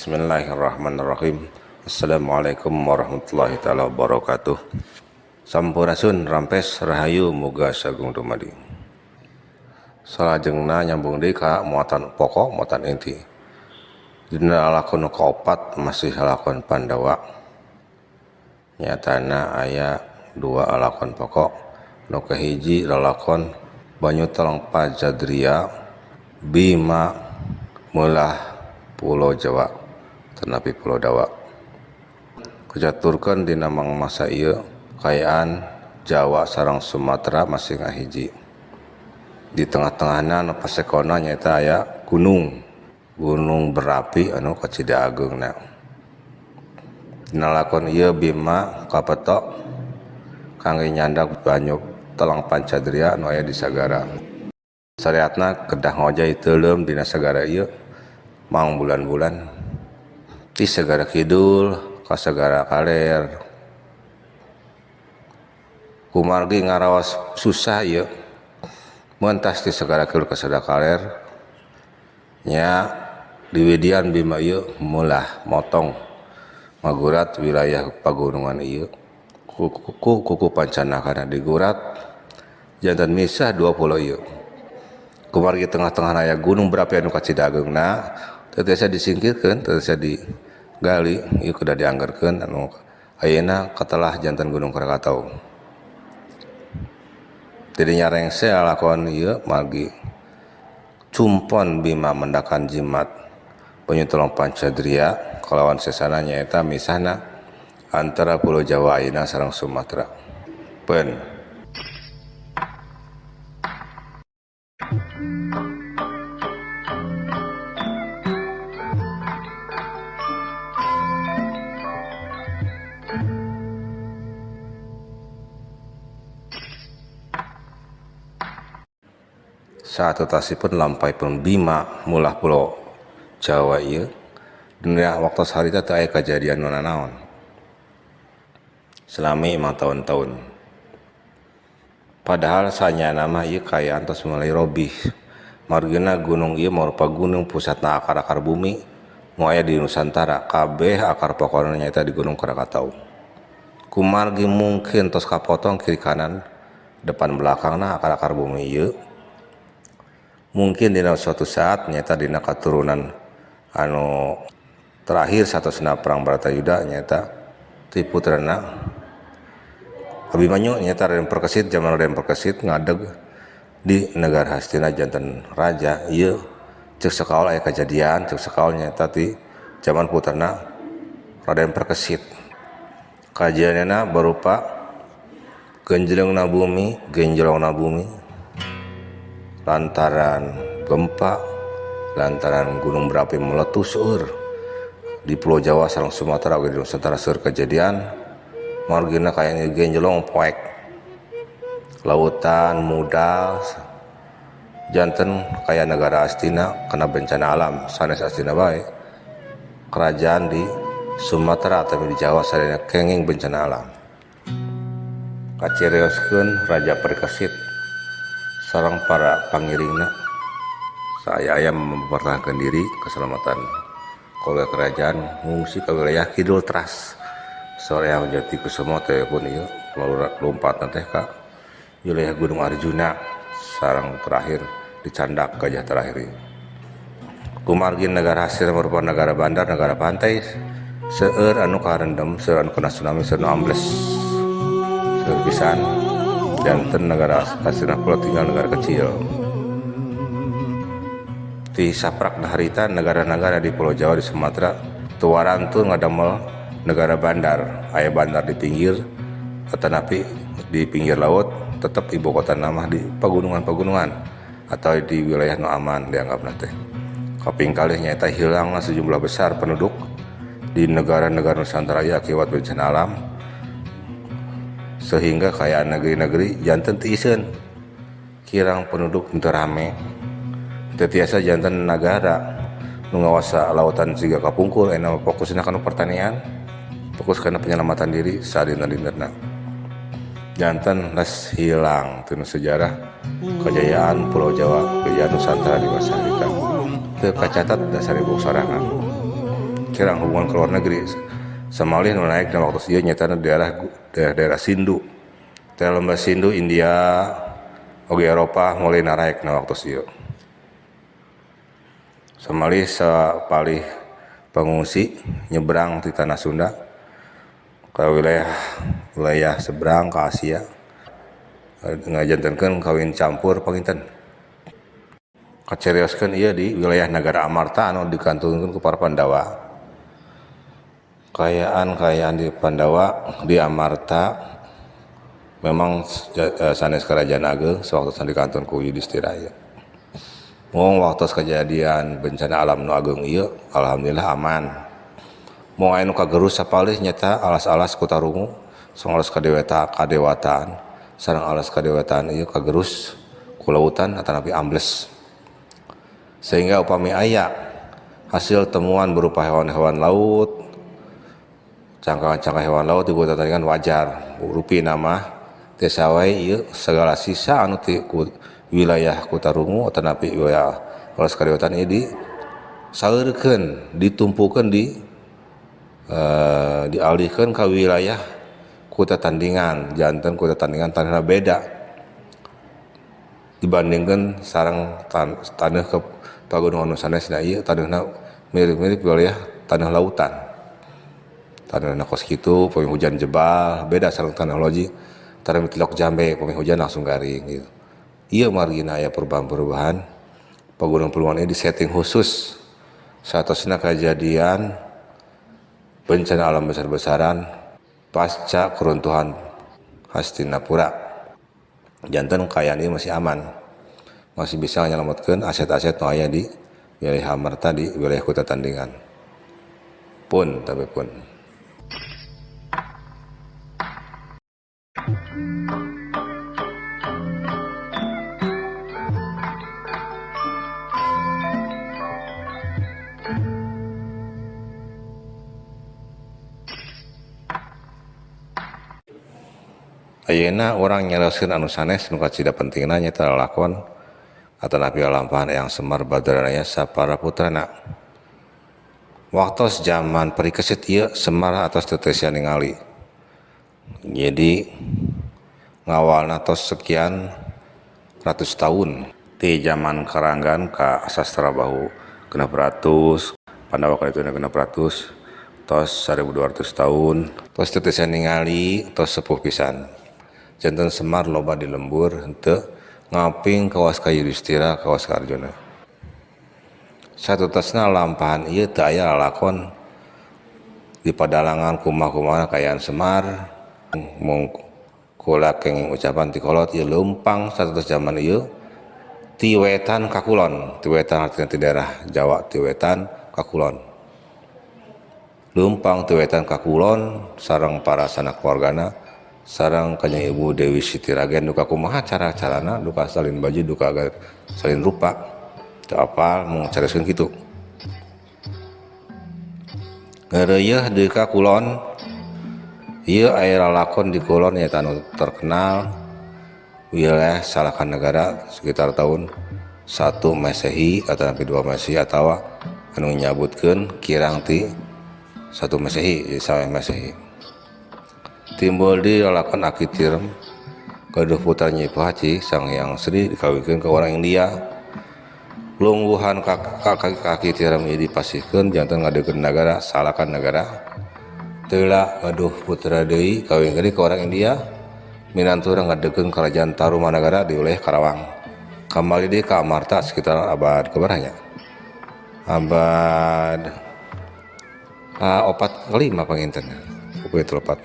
Bismillahirrahmanirrahim. Assalamualaikum warahmatullahi taala wabarakatuh. Sampurasun, rampes, rahayu, muga sagung dumadi. Salajengna nyambung deui ka muatan pokok, muatan inti. Dina lakon nu kaopat masih lakon Pandawa. Nyatana aya dua lakon pokok. Nu kahiji lalakon Banyu Teleng Pajadria, Bima meulah Pulo Jawa tetapi Pulo Dawa. Kacaturkeun dina mangmasa ieu kaayaan Jawa sareng Sumatera masih ngahiji. Di tengah-tengahna nu pasekonna nyaeta aya gunung, gunung berapi anu kacida ageungna. Dina lakon ieu Bima kapetok kangge nyandak banyu Teleng Pancadria anu aya di sagara. Sareatna kedah ngojay teuleum dina sagara ieu mang bulan-bulan ti sagara kidul ka sagara kaler. Kumargi ngaraos susah ieu mentas ti sagara kidul ka sagara kaler nya diwidian Bima ieu meulah motong magurat wilayah pagunungan ieu ku kuku pancanakana digurat janten misah dua pulau ieu. Kumargi tengah-tengah aya gunung berapi anu kacida ageungna teu tiasa disingkirkeun, teu tiasa digali, ieu kudu dianggerkeun anu ayeuna katelah janten Gunung Krakatau. Jadi nyarengse lakon ieu margi cumpon Bima mendakan jimat Banyu Teleng Pancadria kalawan sesana nyaeta misahna antara Pulau Jawa ayeuna sareng Sumatera. Pen saat pun lampai pun Bima mulah Pulau Jawa ieu dina waktu harita teu aya kajadian nu nanaon selami 5 tahun-tahun. Padahal sanyana mah ieu kaayaan tos mulai robih. Margina gunung ieu marupa gunung pusatna akar-akar bumi nu aya di Nusantara, kabeh akar pokona nyaeta di Gunung Krakatau. Kumargi mungkin tos kapotong kiri kanan depan belakangna akar-akar bumi ieu. Mungkin dina suatu saat nyata dina katurunan anu terakhir satosna perang Baratayuda nyata ti putrana Abimanyu nyata Raden Perkesit, zaman Raden Perkesit ngadeg di negara Hastina janten raja ieu ceuk sakaol aya kajadian ceuk sakaol nyata ti zaman putrana Raden Perkesit. Kajadianna berupa genjlengna bumi, genjlongna bumi lantaran gempa, lantaran gunung berapi meletus seueur di Pulau Jawa sareng Sumatera oge di Nusantara seueur kejadian margina kaya genjlong poek lautan mudal janten kaya negara Astina kena bencana alam sanes Astina bae kerajaan di Sumatera atau di Jawa sadayana kenging bencana alam. Kacirioskeun Raja Perkesit sareng para pangiringna saya mempertahankan diri keselamatan keluarga kerajaan ngungsi ke wilayah Kidul Teras sore yang Jati Kusumo teh pun ieu lompat teh ka wilayah Gunung Arjuna sareng terakhir dicandak gajah terakhir ieu. Kumargi negara Hastina merupakan negara bandar, negara pantai seueur anu karendem, seueur anu kena tsunami, seueur anu ambles, seueur pisan. Janten negara Hastina pulau tinggal negara kecil. Di saprak harita negara-negara di Pulau Jawa di Sumatera tuaran tuh ngadamel negara bandar, aya bandar di pinggir tetapi di pinggir laut tetap ibu kota nama di pegunungan-pegunungan atau di wilayah nu aman dianggap teh. Kaping kalih nyaeta hilangna sejumlah besar penduduk di negara-negara Nusantara ieu akibat bencana alam sehingga kaayaan negeri-negeri janten teu iseun kirang penduduk teu rame teu tiasa janten nagara nu ngawasa lautan siga kapungkur ayeuna fokusna kana pertanian, fokus kana penyelamatan diri sadinten-dintenna. Janten les hilang tina sejarah kejayaan Pulau Jawa, kejayaan Nusantara di masa harita teu kacatat dasar ibu sorangan. Kirang hubungan ke luar negeri. Samalih nu naik na waktu ieu nyaeta daerah daerah Sindu. Daerah Lembah Sindu, India, oge Eropa mulai naraek na waktu ieu. Samalih sapalih pengungsi nyebrang di tanah Sunda ke wilayah wilayah seberang ke Asia, ngajantenkeun kawin campur panginten. Kacarioskeun ieu di wilayah Nagara Amarta anu dikantunkeun ku para Pandawa. Kaayaan-kaayaan di Pandawa di Amarta memang sanes kerajaan ageng sewaktu dikantun ku Yudhistira ieu. Mung waktu kejadian bencana alam nu ageng ieu alhamdulillah aman. Mung aya nu kagerus sapalih nyata alas-alas Kutarungu sareng alas kadewata kadewataan sareng alas kadewataan ieu kagerus ku lautan atanapi ambles. Sehingga upami aya hasil temuan berupa hewan-hewan laut, cangkang-cangkang hewan laut di tandingan wajar. Rupina mah tiasa wae ieu segala sisa anu ti wilayah Kutarungu atanapi wilayah alas kadewatan ieu disaeurkeun, ditumpukeun di dialihkeun ka wilayah Kuta Tandingan. Janten Kuta Tandingan tanahna beda dibandingkan sareng tanah ke pagunungan nu sanesna. Ieu tanahna mirip-mirip wilayah tanah lautan. Tanahna kos kitu, upami hujan jebal, beda sareng tanah loji, tanah Tilok Jambe, upami hujan langsung garing gitu. Ieu margina aya perubahan-perubahan pagunungan-pegunungan ini disetting khusus satosna kejadian bencana alam besar-besaran pasca keruntuhan Hastinapura. Janten kaayaan ieu masih aman, masih bisa nyelametkeun aset-aset nu aya di wilayah Amarta, di wilayah Kuta Tandingan. Pun tapi pun. Ayeuna urang nyarioskeun anu sanes nu kacida pentingna, nyaeta lalakon atanapi lalampahan Eyang Semar Badranaya para putrana. Waktos zaman Parikesit ieu Semar atos teu tiasa ningali. Jadi ngawalna tos sekian ratus tahun. Ti zaman Karanggan ka Sastrabahu 600, Pandawa ka dituna 600, tos 1200 tahun. Tos teu tiasa ningali, tos sepuh pisan. Janten Semar loba di lembur henteu ngaping kawas ka Yudhistira, kawas ka Arjuna. Satutosna lampahan ieu teu aya lalakon di padalangan kumaha-kumaha kaayaan Semar. Mung kula kenging ucapan ti kolot ieu leumpang satutas zaman ieu ti wetan ka kulon, ti wetan artinya ti daerah Jawa, ti wetan ka kulon. Leumpang ti wetan ka kulon sareng para sanak keluargana sareng Kanjeng Ibu Dewi Siti Ragen, duka kumaha cara-carana, duka salin baju, duka salin rupa, teu apal mung carioskeun kitu. Ngeureuyeeh deui ka kulon ieu aya lalakon di kulon nyaeta anu terkenal wilayah Salakanegara sekitar tahun 1 Masehi atau 2 Masehi atawa anu nyabutkeun kirang ti 1 Masehi, jadi sampai Masehi. Timbul di lalakon Aki Tirem gaduh putra Nyi Pohaci Sang Hyang Sri dikawinkeun ke orang India. Lungguhan Kaki Tirem ieu dipasihkeun janten ngadeukkeun nagara Salakanegara. Teula gaduh putra deui kawin deui ke orang India, minantu ngadeukkeun kerajaan Tarumanagara di wilayah Karawang. Kembali deui ka Amarta sekitar abad keberapa? Abad 4 ke 5 panginten. Buku itu lepat.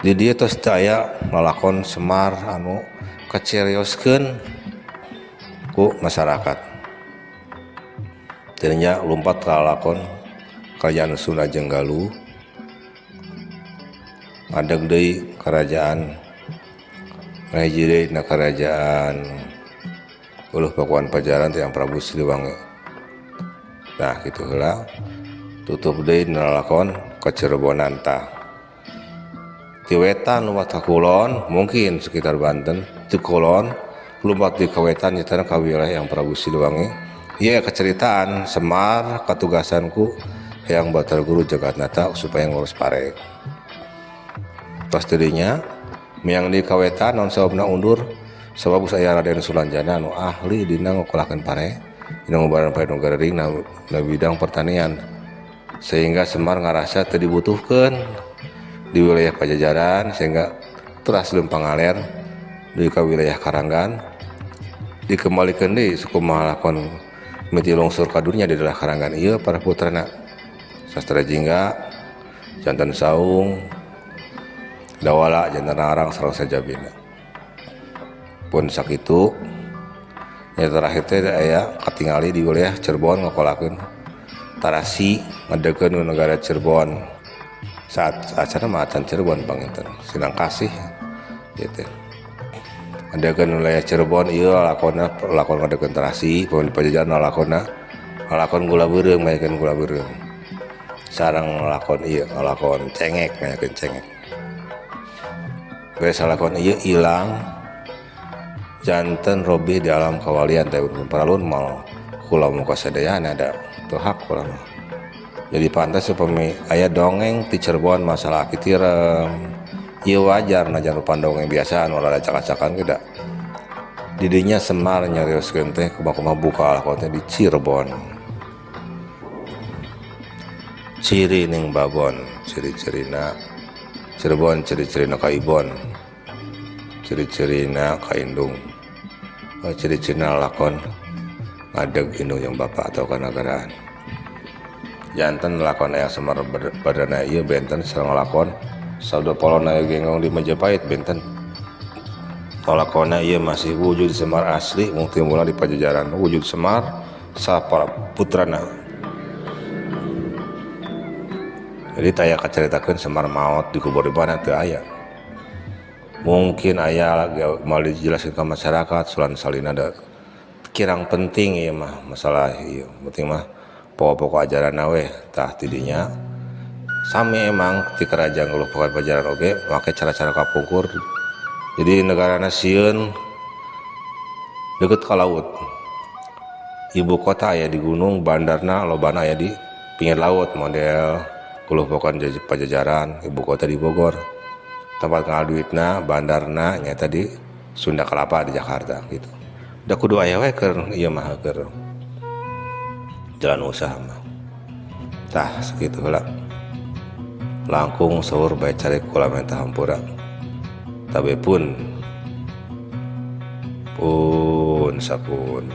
Di dieu tos teu aya lalakon Semar anu kacerioskeun ku masyarakat. Jadinya lompat ka lalakon Kerajaan Sunda jeung Galuh. Ngadeg deui kerajaan hiji deui na kerajaan Uluh Pakuan Pajajaran teh Yang Prabu Siliwangi. Nah kitu heula tutup deui lalakon Kacirebonan tah. Ti wetan lumpat ka kulon, mungkin sekitar Banten, ti kulon lumpat di ka wetan nyatana ka wilayah Yang Prabu Siliwangi. Ieu kaceritaan Semar katugasan ku Eyang Batara Guru Jagatnata supaya ngurus pare. Tos dirinya miang di kawetan naon sababna undur, sabab geus aya Raden Sulanjana nu ahli dina ngokolakeun pare, dina ngubaran pare nu garering na bidang pertanian, sehingga Semar ngarasa teu dibutuhkeun di wilayah Pajajaran, sehingga teras leumpang ngaler di ka wilayah Karanggan, dikembalikan deui sukumaha lakon miti lungsur ka dunya di daerah Karanggan ieu para putrana Sastra Jingga janten Saung, Dawala janten Arang sareng sajabina. Pun sakitu ya, terakhir teh aya katingali di wilayah Cirebon ngokolakeun tarasi, ngadegkeun negara Cirebon. Saat acara mah acan Cirebon panginten Sinang Kasih gitu ngadegkeun wilayah Cirebon ieu lakonna lakon ngadegkeun tarasi. Pun di Pajajaran lakonna lakon gula beureum, ngayakeun gula beureum, sareng lakon ieu lakon cengek, ngayakeun cengek. Beres lakon ieu ilang, janten robih di alam kawalian teh paralun mal kula muka sadayana da teu hak kula mah. Jadi pantas upami aya dongeng ti Cirebon masalah Aki Tirem ieu, wajar najan rupan dongeng biasa anu rada acak-acakan ge da didinya Semar nyarioskeun teh kumaha-kumaha buka lakon teh di Cirebon. Ciri ning babon, ciri-cirina Cirebon, ciri-cirina kaibon, ciri-cirina kaindung, oh, ciri-cirina lakon ngadeg indung yang bapak atau kenegaraan. Janten lakon Eyang Semar Badana ieu benten sareng lakon Sabda Palon Genggong di Majapahit benten. Lakonna ieu masih wujud Semar asli mung timbulna di Pajajaran, wujud Semar sapara putrana. Jadi taya kacaritakeun Semar maot dikubur di mana, teu aya. Mungkin aya mau dijelaskan ke masyarakat sulan salina, da kirang penting ieu mah masalah ieu, penting mah pokok-pokok ajaran we. Tah, tidinya sami emang ti kerajaan Galuh Pajajaran oge make cara-cara kapungkur. Jadi negarana sieun deket ka laut, ibu kota aya di gunung, bandarna lobana aya di pinggir laut, model Galuh Pajajaran ibu kota di Bogor, tempat ngaduitna bandarna nyata di Sunda Kelapa di Jakarta gitu. Da kudu aya we keur ieu mah, keur jalan usaha mah. Tah, sakitu heula. Langkung seueur bae cari kula menta hampura. Tabe pun pun sapun.